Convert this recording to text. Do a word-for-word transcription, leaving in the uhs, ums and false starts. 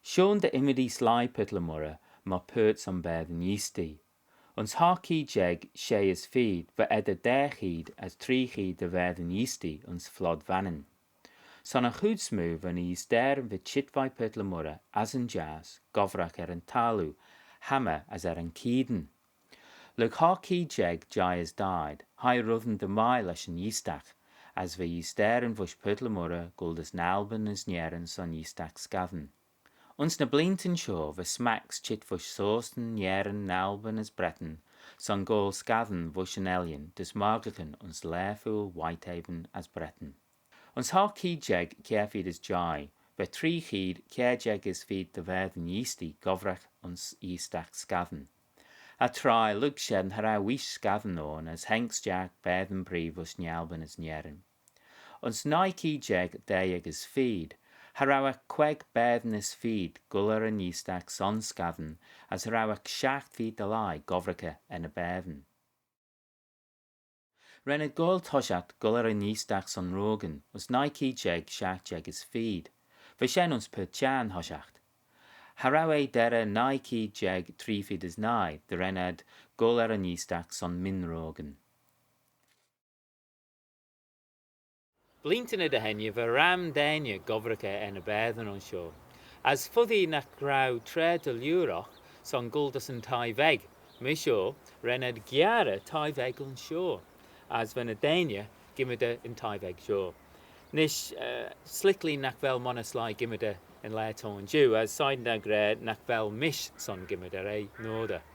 Shegin dy ymmodee sleih Purt le Moirrey myr paart son baatyn eeastee. Ayns hoght cheead jeig shey as feed va eddyr daa cheead as tree cheead dy baatyn eeastee ayns Flod Vannin. Son y chooid smoo va'n eeasteyryn va çheet veih Purt le Moirrey as yn jiass gobbraghey er yn thalloo, chammah as er yn keayn. Lurg hoght cheead jeig jeih as daeed, hie reddyn dy mie lesh yn eeastagh, as va eeasteyryn voish Purt le Moirrey goll dys Nalbin as Nerin son eeastagh Scaddan. Ayns ny bleeantyn shoh va smacks çheet voish Sostyn, Nerin, Nalbin as Bretin son goll Scaddan voish yn Ellan dys margaghyn ayns Lerpoyll, Whitehaven as Bretin. Ayns hoght cheead jeig kiare feed as jeih, va tree cheead kiare jeig as feed dy baatyn eeastee gobbraghey ayns eeastagh Scaddan. Er thrie lurg shen cha row eesh Scaddan ayn as haink stiagh baatyn bree voish Nalbin as Nerin. Ayns nuy cheead jeig daa jeig as feed, cha row ec queig baatyn as feed goll er yn eeastagh son Scaddan as cha row ec shiaght feed dy leih gobbraghey er ny baatyn. Ren ad goaill toshiaght goll er yn eeastagh son Rogan ayns nuy cheead jeig shiaght jeig as feed. Va shen ayns Purt Çhiarn toshiaght. Cha row eh derrey nuy cheead jeig tree feed as nuy dy ren ad goll er yn eeastagh son Myn Rogan. Bleeantyn er dy henney va ram deiney gobbraghey er ny baatyn ayns shoh. As foddee nagh row traa dy liooar oc son goll dys yn thie veg, myr shoh ren ad giarey thie veg ayns shoh, as va ny deiney gymmydey yn thie veg shoh. Nish, eh, s'liklee nagh vel monney sleih gymmydey yn laa t'ayn jiu, as shegin dou gra nagh vel mish son gymmydey er y noadyr.